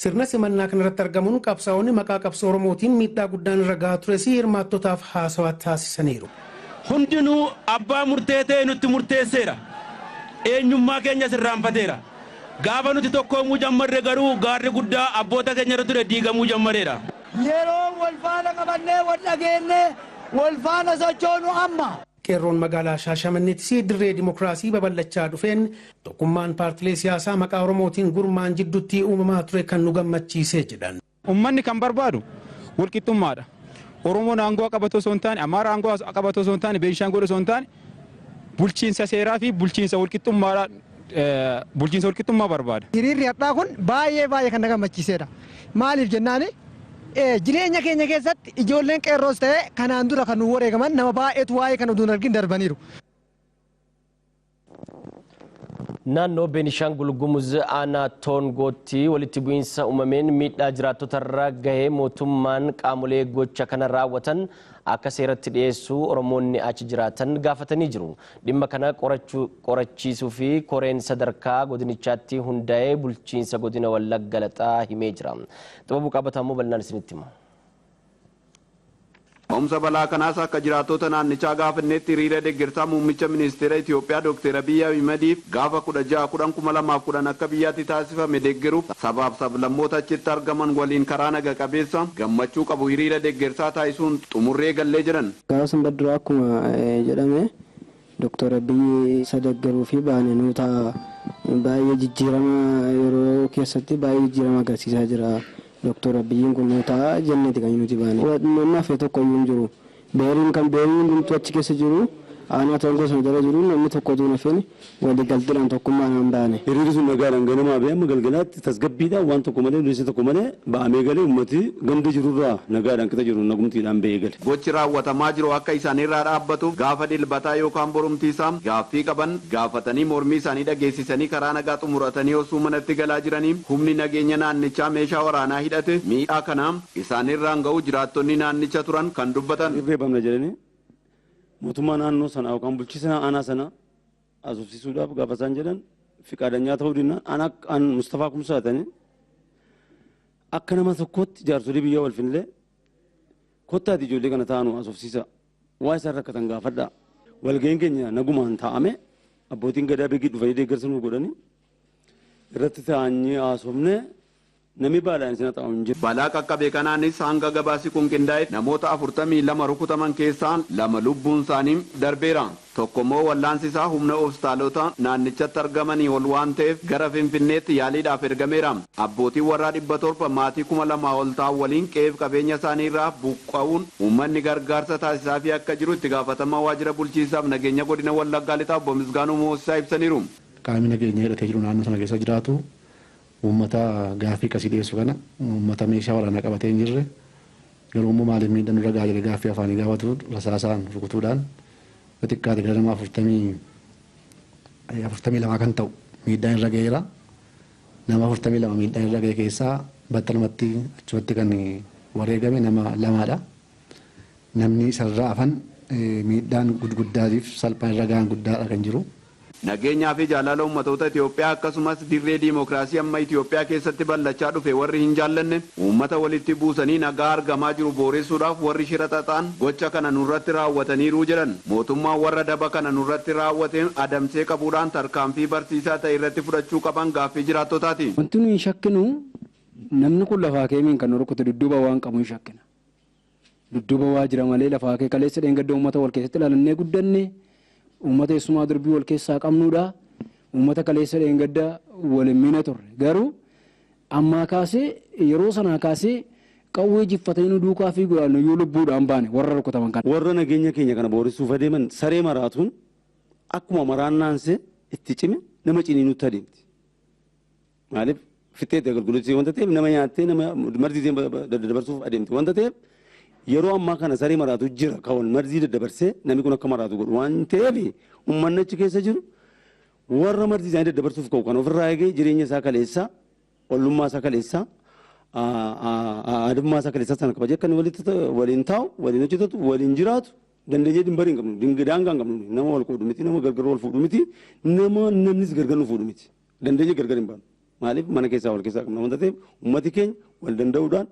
Sirna simannaa kanarratti argamuun qabsaa'onni maqaa qabsoo Oromootiin miidhaa guddaan irra gahaa tures hirmaattotaaf haasawaa taasisaniiru. Hundinuu abbaa murtee ta'e nutti murteesseera. Eenyummaa keenyas irraanfateera. Gaafa nuti tokkoomuu jammarre garuu gaarri guddaa abboota keenya irra ture diigamuu jammareera. Yeroo wal faana qabannee wal dhageennee wal faana sochoonu amma. Qeerroon magaalaa Shaashamanneettis dirree dimokiraasii babal'achaa dhufeen tokkummaan paartilee siyaasaa maqaa Oromootiin gurmaan jidduutti uumamaa ture kan nu gammachiisee jedhan. Uummanni kan barbaadu walqixxummaadha. Oromoon aangoo qabatu osoo hin taane, Amaara aangoo qabatu osoo hin taane, Beenshaangul osoo hin taane bulchiinsa seeraa fi bulchiinsa walqixxummaadha. Bulchiinsa walqixxummaa barbaada. Hiriirri har'aa kun baay'ee baay'ee kan na gammachiisedha. Maaliif jennaani jireenya keenya keessatti ijoolleen qeerroos ta'e kanaan dura kan nu wareegaman nama baay'eetu waa'ee kana utuu hin argin darbaniiru. Naannoo Beenishaangul Gumuz aanaa Toongootti walitti bu'iinsa uumameen miidhaa jiraattotarra gahee mootummaan qaamolee gocha kana raawwatan akka seeratti dhiyeessuu Oromoonni achi jiraatan gaafatanii jiru. Dhimma kana qorachiisuu fi koreen sadarkaa godinichaatti hundaa'ee bulchiinsa godina Wallagga Lixaa himee jira. Xababuu qabatamuu bal'inaan isinitti hima. Ka'umsa balaa kanaas akka jiraattota naannichaa gaafannetti hiriira deeggarsaa muummicha ministeera Itoophiyaa Dr. Abiy Ahimadiif gaafa 16/10/2010 akka biyyaatti taasifame deeggaruuf sabaaf sablammoota achitti argaman waliin karaa naga qabeessa gammachuu qabu hiriira deeggarsaa taasisuun xumurree gallee jiran. Gaafa sanbata duraa akkuma jedhame Dr. Abiy isa deeggaruu fi baane nuuta baay'ee jijjiirama yeroo keessatti baay'ee jijjiirama agarsiisaa jira. Dr. Abiyyiin kun nuuta jenneeti kan nuti baane. Namni hafe tokko iyyuu hin jiru. Beeriin kan beeriin hundumtuu achi keessa jiru aanaa Toongoo sana jala jiru namni tokko utuu hin hafin walii galteedhaan tokkummaadhaan baane. Hiriirri sun nagaadhaan ganamaa ba'ee amma galgalaatti tasgabbiidhaan waan tokko malee lolli tokko malee ba'amee galee uummati ganda jirurraa nagaadhaan qixa jiru nagumtiidhaan ba'ee gale. Gochi raawwatamaa jiru akka isaanirraa dhaabbatuuf gaafa dilbataa yookaan borumtiisaa gaaffii qaban gaafatanii mormii isaanii dhageessisanii karaa nagaa xumuratanii osoo manatti galaa jiranii humni nageenya naannichaa meeshaa waraanaa hidhate miidhaa kana isaanirraan ga'u jiraattonni naannicha turan kan dubbatan. Irree bamna jedhanii mootummaa naannoo sanaa yookaan bulchiinsa aanaa sanaa asoofsiisuudhaaf gaafa isaan jedhan fiqaadanyaa ta'uu dinna an Mustafaa Kumsaa ta'anii akka nama tokkootti jaarsolii biyyaa wal finlee kottaati ijoollee kana taa'anu asoofsiisa waa isaan rakkatan gaafadhaa. Walga'iin keenya nagumaan taa'ame abbootiin gadaa beekii dhufanii deeggarsa nu godhanii irratti taa'anii haasofnee namni baadhaan isin haxaa'u hin jiru. Balaa qaqqabe kanaanis hanga gabaasi kun qindaa'e namoota 42 rukutaman keessaa 2 lubbuun isaanii darbeera. Tokko immoo wallaansi isaa humna hospitaalota naannichatti argamanii ol waan ta'eef gara Finfinneetti yaaliidhaaf ergameera. Abbootiin warraa 700 maatii 2000 ol ta'an waliin qe'eef qabeenya isaanii irraa buqqa'uun uummanni gargaarsa taasisaafii akka jiru itti gaafatamaa waajjira bulchiinsaaf nageenya godina Wallaggaa Lixaa obbo Misgaanuu Moosisaa ibsaniiru. Qaamni nageenya hidhatee jiru naannoo sana keessa jiraatu uummata gaaffii akkasii dhiyeessu kana uummata meeshaa waraanaa qabatee hin jirre garuu immoo maaliif miidhaan nurra gahaa jedhee gaaffii afaanii gaafatu rasaasaan rukutuudhaan xiqqaate gara nama 42 kan ta'u miidhaan irra ga'eera. Nama 42 miidhaan irra ga'e keessaa battalumatti achumatti kan wareegame nama lamaadha. Namni isarraa hafan Miidhaan gurguddaatiif salphaan irra gahan guddaadha kan jiru. Nageenyaa fi jaalala uummattoota Itoophiyaa akkasumas dirree diimokiraasii amma Itoophiyaa keessatti bal'achaa dhufe warri hin jaallanne uummata walitti buusanii nagaa argamaa jiru booressuudhaaf warri shira xaxaan gocha kana nurratti raawwataniiru jedhan. Mootummaan warra daba kana nurratti raawwate adamsee qabuudhaan tarkaanfii barsiisaa ta'e irratti fudhachuu qaban gaaffii jiraattotaati. Wanti nuyi shakkinu namni kun lafaa keemiin kan rukute dudduuba waan qabu hin shakkina. Dudduuba waa jira malee lafaa kee kaleessa dheengadda uummata wal keessatti ilaalannee guddanne uummata eessumaa durbii wal keessaa qabnuudha. Uummata kaleessa dheengadda waliin miina turre. Garuu ammaa kaasee yeroo sanaa kaasee qawwee jiffatanii nu duukaa fi godhaan yoo lubbuudhaan baane warra rukutaman kana. Warra nageenya keenya kana booressuuf adeeman saree maraatuun akkuma maraannaansee itti cime nama ciniinutti adeemti. Maaliif fixeetti agulguluutti wanta ta'eef nama nyaattee nama marzii daddabarsuuf adeemti wanta ta'eef yeroo ammaa kana saree maraatu jira kan marzii daddabarsee namni kun akka maraatu godhu waan ta'eef uummanni achi keessa jiru warra marzii isaanii daddabarsuuf ka'u kan ofirraa eegee jireenya isaa kaleessaa ollummaa isaa kaleessaa aadummaa isaa kaleessaa sana kabajee akka inni waliin taa'u waliin hojjetatu waliin jiraatu dandeenyee dimbarii hin qabnu daangaa hin qabnu nama wal qoodhu miti nama gargar wal fuudhu miti nama namnis gargar nu fuudhu miti dandeenyee gargar hin baanu maaliif mana keessaa wal keessaa qabna wanta ta'eef uummati keenya wal danda'uudhaan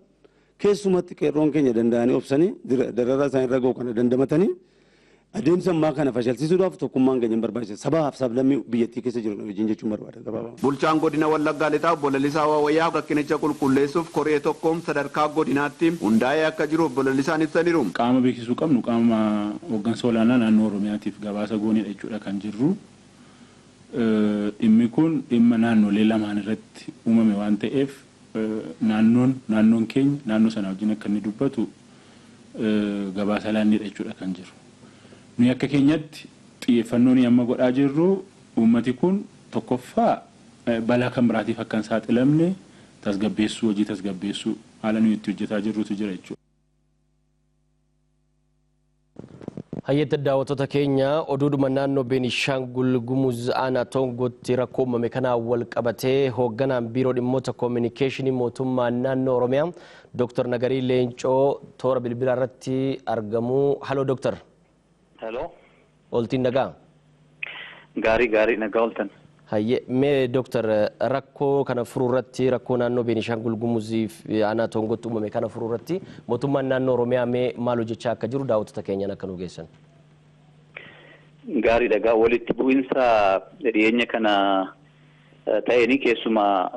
keessumatti qeerroon keenya danda'anii obsanii dararaa isaanii irra ga'u kana dandamatanii adeemsa ammaa kana fashalsiisuudhaaf tokkummaan keenya hin barbaachisa. Sabaaf sablammii biyyattii keessa jiru wajjin jechuun barbaada gabaabaa. Bulchaan godina Wallaggaa Lixaa obbo Lalisaa Waawayyaa rakkinicha qulqulleessuuf koree tokkoom sadarkaa godinaatti hundaa'ee akka jiru obbo Lalisaan ibsaniiru. Qaama beeksisuu qabnu qaama hooggansa olaanaa naannoo Oromiyaatiif gabaasa goonedha jechuudha kan jirru. Dhimmi kun dhimma naannolee lamaan irratti uumame waan ta'eef naannoon keenya naannoo sana wajjin akka inni dubbatu gabaasa laanneedha jechuudha kan jiru. Nuyi akka keenyatti xiyyeeffannoon amma godhaa jirru uummati kun tokkoffaa balaa kan biraatiif akka hin saaxilamne tasgabbeessuu hojii tasgabbeessuu haala nuyi itti hojjetaa jirrutu jira jechuudha. Hayyeetta daawwattoota keenya oduudhuma naannoo Beenishaangul Gumuz aanaa Toongootti rakkoo uumame kanaan wal qabatee hoogganaan biiroo dhimmoota koominikeeshinii mootummaa naannoo Oromiyaa Dooktar Nagarii Leencoo toora bilbilaa irratti argamu. Haloo Dooktar. Hello. Oltiin nagaa. Gaarii gaarii nagaa oltan. Hayyee mee Dooktar rakkoo kana furuu irratti rakkoo naannoo Beenishaangul Gumuzii fi aanaa Toongootti uumame kana furuu irratti mootummaan naannoo Oromiyaa mee maal hojjechaa akka jiru daawwattoota keenyaan akka nu geessan. Gaarii dhagaa walitti bu'iinsa dhiyeenya kana ta'een keessumaa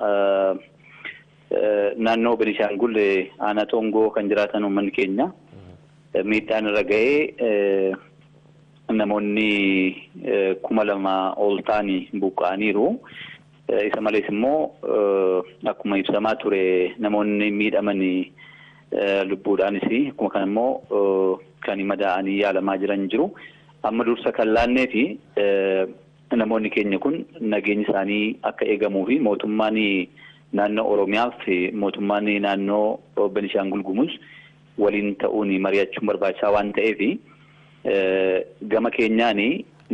naannoo Beenishaangul aanaa Toongoo kan jiraatan uummanni keenya miidhaan irra ga'ee namoonni 2000 ol ta'anii buqqa'aniiru. Isa malees immoo akkuma ibsamaa ture namoonni miidhamanii lubbuudhaanis akkuma kana immoo kan madaa'anii yaalamaa jiran jiru. Amma dursa kan laannee fi namoonni keenya kun nageenyi isaanii akka eegamuu fi mootummaan naannoo Oromiyaa fi mootummaan naannoo Beenishaangul Gumuz waliin ta'uun mari'achuun barbaachisaa waan ta'eef gama keenyaan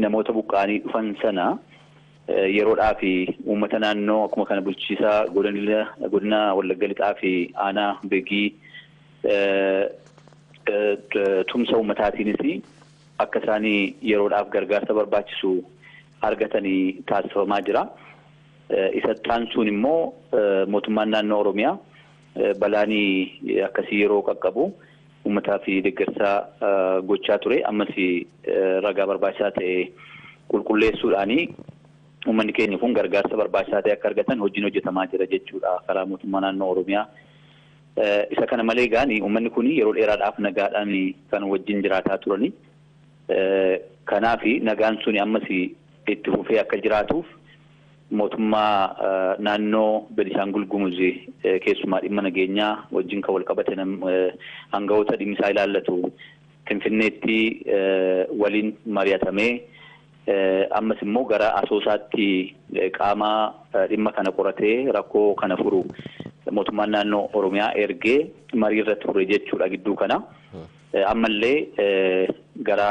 namoota buqqa'anii dhufan sana yeroodhaa fi uummata naannoo akkuma kana bulchiisaa godina Wallagga Lixaa fi aanaa Beegii tumsa uummataatiinis akka isaan yeroodhaaf gargaarsa barbaachisu argatanii taasifamaa jira. Isa taansuun immoo mootummaan naannoo Oromiyaa balaan akkasii yeroo qaqqabu uummataa fi deeggarsa gochaa ture. Ammas ragaa barbaachisaa ta'e qulqulleessuudhaan uummanni keenya kun gargaarsa barbaachisaa ta'e akka argatan hojiin hojjetamaa jira jechuudha karaa mootummaa naannoo Oromiyaa. Isa kana malee gaani uummanni kun yeroo dheeraadhaaf nagaadhaan kan wajjin jiraataa turani. Kanaaf nagaan suni ammas itti fufee akka jiraatuuf mootummaa naannoo Beenishaangul Gumuz keessumaa dhimma nageenyaa wajjin kan wal qabate hangafoota dhimmi isaa ilaallatu Finfinneetti waliin mari'atamee ammas immoo gara Asoosaatti qaama dhimma kana qoratee rakkoo kana furu mootummaan naannoo Oromiyaa ergee marii irra ture jechuudha gidduu kana. Ammallee gara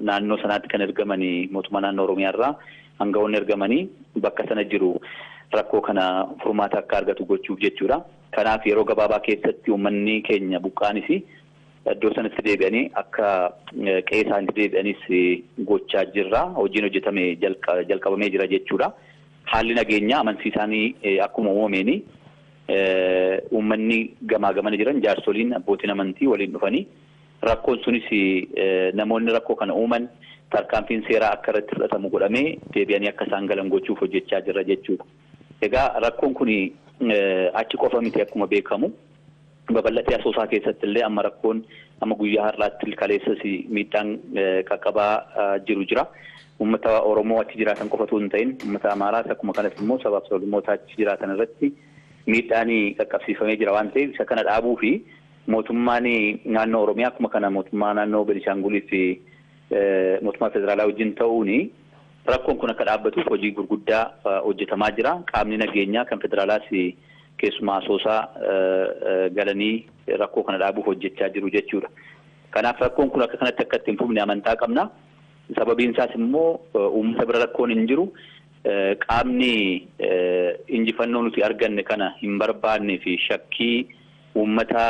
naannoo sanaatti kan ergamanii mootummaa naannoo Oromiyaa irraa hangafoonni ergamanii bakka sana jiru rakkoo kana furmaata akka argatu gochuuf jechuudha. Kanaaf yeroo gabaabaa keessatti uummanni keenya buqqaanis iddoo sanatti deebi'anii akka qe'ee isaaniitti deebi'anis gochaa jirra. Hojiin hojjetame jalqabamee jira jechuudha. Haalli nageenyaa amansiisaanii akkuma uumameeni uummanni gamaa gamana jiran jaarsoliin abbootiin amantii waliin dhufanii rakkoon sunis namoonni rakkoo kana uuman tarkaanfiin seeraa akka irratti fudhatamu godhamee deebi'anii akka isaan galan gochuuf hojjechaa jirra jechuudha. Egaa rakkoon kun achi qofa miti akkuma beekamu babal'atee Asoosaa keessatti illee amma rakkoon amma guyyaa har'aatti kaleessas miidhaan qaqqabaa jiru jira. Uummata Oromoo achi jiraatan qofa osoo hin ta'in uummata Amaaraas akkuma kanas immoo sabaaf sablammoota achi jiraatan irratti miidhaan qaqqabsiifamee jira waan ta'eef isa kana dhaabuu fi mootummaan naannoo Oromiyaa akkuma kana mootummaa naannoo Beenishaangulii fi mootummaa federaalaa wajjin ta'uun rakkoon kun akka dhaabbatuuf hojii gurguddaa hojjetamaa jira. Qaamni nageenyaa kan federaalaas keessumaa Asoosaa galanii rakkoo kana dhaabuuf hojjechaa jiru jechuudha. Kanaaf rakkoon kun akka kanatti akka itti hin fufne amantaa qabna. Sababiin isaas immoo uummata bira rakkoon hin jiru. Qaamni injifannoo nuti arganne kana hin barbaanne fi shakkii uummata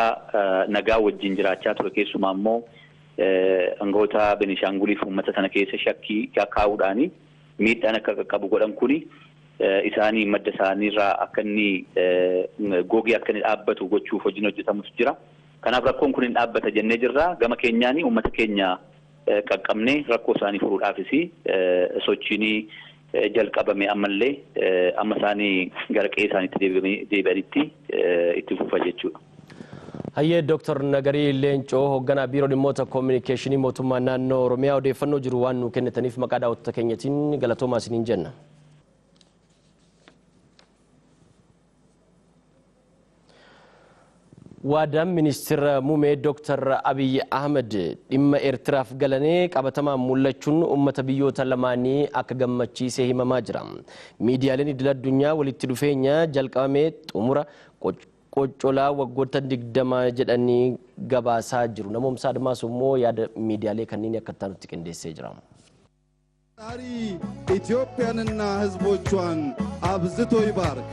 nagaa wajjin jiraachaa ture keessumaa immoo aangawoota Beenishaanguliif uummata sana keessa shakkii kaa'uudhaani miidhaan akka qaqqabu godhan kuni isaanii madda isaaniirraa akka inni gogee akka inni dhaabbatu gochuuf hojiin hojjetamutu jira. Kanaaf rakkoon kun hin dhaabbata jennee jirra. Gama keenyaani uummata keenya qaqqabnee rakkoo isaanii furuudhaafis sochiin jalqabame ammallee amma isaanii gara qe'ee isaaniitti deebi'anitti itti fufa jechuudha. Hayyee Dooktar Nagarii Leencoo hoogganaa biiroo dhimmoota koominikeeshinii mootummaa naannoo Oromiyaa odeeffannoo jiru waan nu kennitaniif maqaa daawwattoota keenyatiin galatoomaa isiniin jenna. Waadaan ministeera muummee Dooktar Abiy Ahmed dhimma Eertiraaf galanii qabatamaan mul'achuun uummata biyyoota lamaanii akka gammachiisee himamaa jira. Miidiyaaleen idil addunyaa walitti dhufeenya jalqabamee xumura qoccolaa waggoota 20 jedhanii gabaasaa jiru. Namoomsa Admaas immoo yaada miidiyaalee kanneen akka taanutti qindeessee jira. ኢትዮጵያንና ሕዝቦቿን አብዝቶ ይባርክ።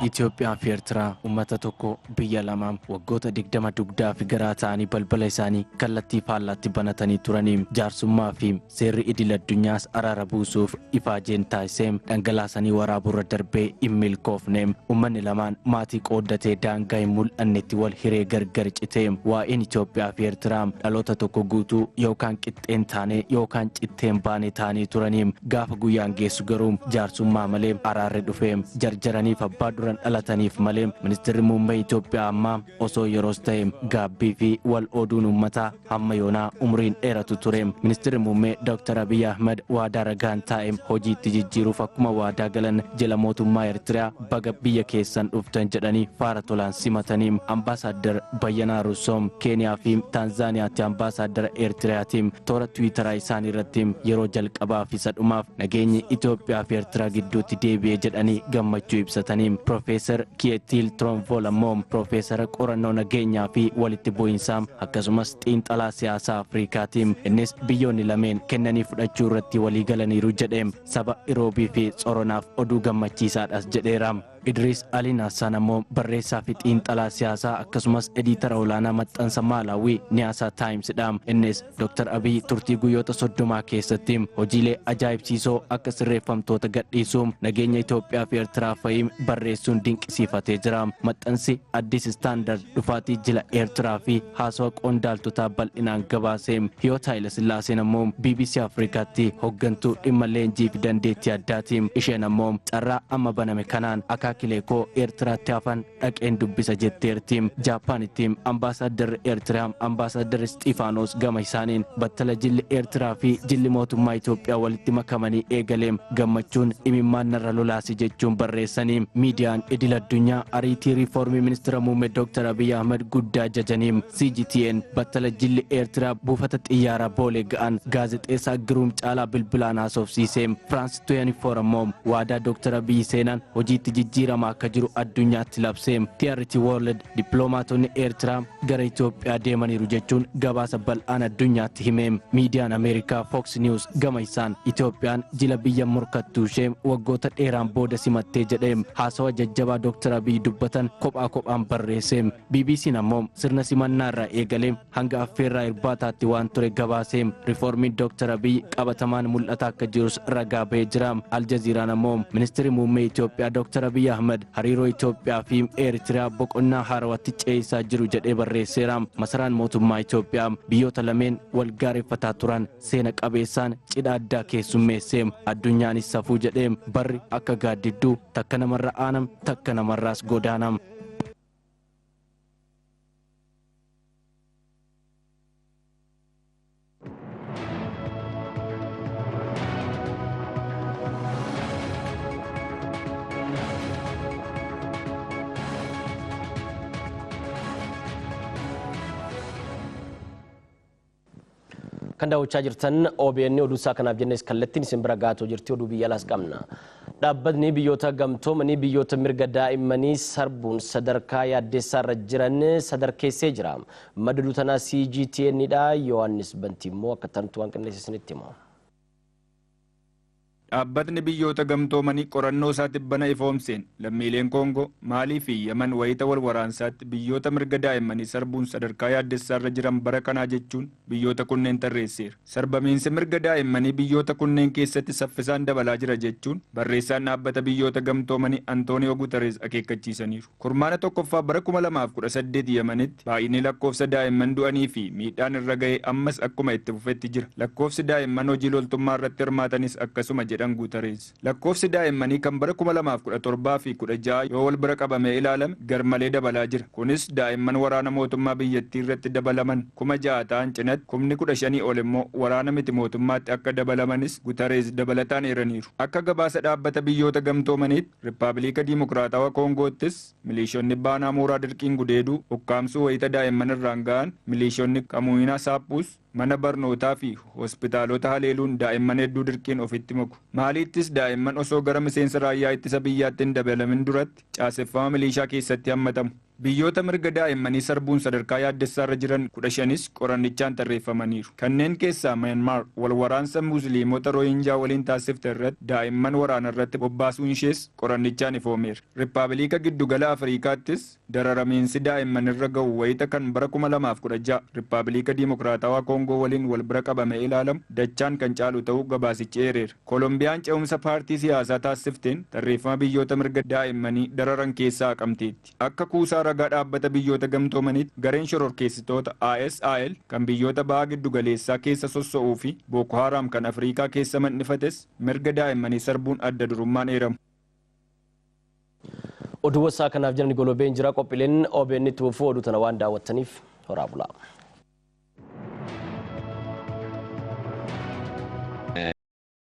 Itoophiyaa fi Eertiraa uummata tokko biyya lamaan waggoota 20 dugdaa fi garaa ta'anii balbala isaanii kallattii faallaatti banatanii turanii jaarsummaa fi seerri idil addunyaas araara buusuuf ifaajeen taasisee dhangalaasanii waraaburra darbee hin milkoofne. Uummanni lamaan maatii qooddatee daangaa hin mul'annetti wal hiree gargar citee waa'een Itoophiyaa fi Eertiraa dhaloota tokko guutuu yookaan qixxeen taanee yookaan citteen baanee ta'anii turanii gaafa guyyaan geessu garuu jaarsummaa malee araarri dhufee jarjaraniif abbaa duran dhalataniif malee ministeerri muummee Itoophiyaa ammaa osoo yeroos ta'e gaabbii fi wal ooduun uummataa hamma yoonaa umriin dheeratu ture. Ministeerri muummee Dr. Abiy Ahmed waadaa ragaan taa'e hojiitti jijjiiruuf akkuma waadaa galan jila mootummaa Eertiraa baga biyya keessan dhuftan jedhanii faara tolaan simatanii ambaasaaddar Bayyanaa Rusoom Keeniyaa fi Taanzaaniyaatti ambaasaaddara Eertiraatiin toora Tiwiitaraa isaanii irratti yeroo jalqabaa fi sadhumaaf nageenyi Itoophiyaa fi Eertiraa gidduutti deebi'ee jedhanii gammachuu ibsatanii. Profeesar Kietil Tronvol ammoo profeesara qorannoo nageenyaa fi walitti bu'iinsaa akkasumas xiinxalaa siyaasaa Afrikaatiin innis biyyoonni lameen kennanii fudhachuu irratti walii galaniiru jedhee saba Iroobii fi Tsoronaaf oduu gammachiisaadhas jedheera. Idris Ali Nassaan ammoo barreessaa fi xiinxalaa siyaasaa akkasumas ediitara olaanaa maxxansa Maalaawii Niyaasaa Taayimsidha. Innis Dr. Abiy turtii guyyoota 30 keessatti hojiilee ajaa'ibsiisoo akka sirreeffamtoota gadhiisuu nageenya Itoophiyaa fi Eertiraa fa'i barreessuun dinqisiifatee jira. Maxxansi Addis Standard dhufaatii jila Eertiraa fi haasawaa qondaaltotaa bal'inaan gabaase. Hiyoot Haayilasillaaseen ammoo BBC Afrikaatti hooggantuu dhimma leenjii fi dandeettii addaati. Isheen ammoo carraa amma baname kanaan akaakilee koo Eertiraatti hafan dhaqeen dubbisa jetteerti. Jaapaanitti ambaasaadarri Eertiraa ambaasaadarri Isxiifaanos gama isaaniin battala jilli Eertiraa fi jilli mootummaa Itoophiyaa walitti makamanii eegalee gammachuun imimmaan narra lolaasi jechuun barreessanii. Miidiyaan idil addunyaa ariitii riiformii ministeera muummee Dr. Abiy Ahmed guddaa jajanii CGTN battala jilli Eertiraa buufata xiyyaaraa Boolee ga'an gaazexeessaa Giruum Caalaa bilbilaan haasofsiise. Firaans 24 ammoo waadaa Dr. Abiy seenaan hojiitti jijjiirame jijjiiramaa akka jiru addunyaatti labsee. TRT World dippiloomaatonni Eertiraa gara Itoophiyaa deemaniiru jechuun gabaasa bal'aan addunyaatti hime. Miidiyaan Ameerikaa Fox News gama isaan Itoophiyaan jila biyya morkattuu ishee waggoota dheeraan booda simattee jedhee haasawa jajjabaa Dr. Abiy dubbatan kophaa kophaan barreesse. BBC'n ammoo sirna simannaa irraa eegalee hanga affeerraa irbaataatti waan ture gabaase. Riiformiin Dr. Abiy qabatamaan mul'ata akka jirus ragaa ba'ee jira. Aljaziiraan ammoo ministeerri muummee Itoophiyaa Dr. Abiy Ahmed hariiroo Itoophiyaa fi Eertiraa boqonnaa haarawatti ce'isaa jiru jedhee barreesseera. Masaraan mootummaa Itoophiyaa biyyoota lameen wal gaareffataa turan seena qabeessaan cidha addaa keessummeesse. Addunyaanis safuu jedhee barri akka gaaddidduu takka namarra aanam takka namarraas godaanam. Kan daawwachaa jirtan OBN oduu isaa kanaaf jennes kallattiin isin bira gaatoo jirti oduu biyya alaas qabna. Dhaabbatni biyyoota gamtoomanii biyyoota mirga daa'immanii sarbuun sadarkaa yaaddeessaa irra jiran sadarkeessee jira. Madda oduu tanaa CGTN dha. Yohaannis Bantii immoo akka tantu waan qindeesse isinitti hima. Dhaabbatni biyyoota gamtoomanii qorannoo isaa tibbana ifoomseen lammiileen Koongoo, Maalii fi Yaman wayita wal waraansaatti biyyoota mirga daa'immanii sarbuun sadarkaa yaaddessaa irra jiran bara kanaa jechuun biyyoota kunneen tarreesseera. Sarbamiinsi mirga daa'immanii biyyoota kunneen keessatti saffisaan dabalaa jira jechuun barreessaan dhaabbata biyyoota gamtoomanii Antooniyoo Guterres akeekkachiisaniiru. Kurmaana tokkoffaa bara 2018 Yamanitti baay'inni lakkoofsa daa'imman du'anii fi miidhaan irra ga'e ammas akkuma itti fufetti jira. Lakkoofsi daa'imman hojii loltummaa irratti hirmaatanis akkasuma jedhan Guterres. Lakkoofsi daa'immanii kan bara 2017 fi 16 yoo wal bira qabamee ilaalame garmalee dabalaa jira. Kunis daa'imman waraana mootummaa biyyattii irratti dabalaman 6,000 ta'an cinatti 15,000 ol immoo waraana miti mootummaatti akka dabalamanis Guterres dabalataan eeraniiru. Akka gabaasa dhaabbata biyyoota gamtoomaniitti Riippaabilika Diimokiraatawaa Koongoottis milishoonni baanaa mooraa dirqiin gudeeduu ukkaamsuu wayita daa'imman irraan ga'an milishoonni Kamuinaa Saaphuus mana barnootaa fi hospitaalota haleeluun daa'imman hedduu dirqiin ofitti maku. Maaliittis daa'imman osoo gara miseensa raayyaa ittisa biyyaatti hin dabalamin duratti caaseffama milishaa keessatti hammatamu. Biyyoota mirga daa'immanii sarbuun sadarkaa yaaddessaa irra jiran 15s qorannichaan tarreeffamaniiru. Kanneen keessaa Myanmar wal waraansa Musliimota Rohinjaa waliin taasifte irratti daa'imman waraana irratti bobbaasuun ishees qorannichaan ifoomeera. Riippaabilika Giddugala Afriikaattis dararamiinsi daa'imman irra ga'u wayita kan bara 2016 Riippaabilika Diimokiraatawaa Koongoo waliin wal bira qabamee ilaalamu dachaan kan caalu ta'uu gabaasichi eereera. Kolombiyaan ce'umsa paartii siyaasaa taasifteen tarreeffama biyyoota mirga daa'immanii dararan keessaa haqamteetti. Akka kuusaa ragaa dhaabbata biyyoota gamtoomaniitti gareen shororkeessitoota ISIL kan biyyoota baha giddugaleessaa keessa sosso'uu fi Boko Haram kan Afriikaa keessa man'ifates mirga daa'immanii sarbuun adda durummaan eeramu. Oduu wasaa kanaaf jiran golobeen jira qophiileen OBN itti fufuu oduu tana waan daawwattaniif horaa bulaa.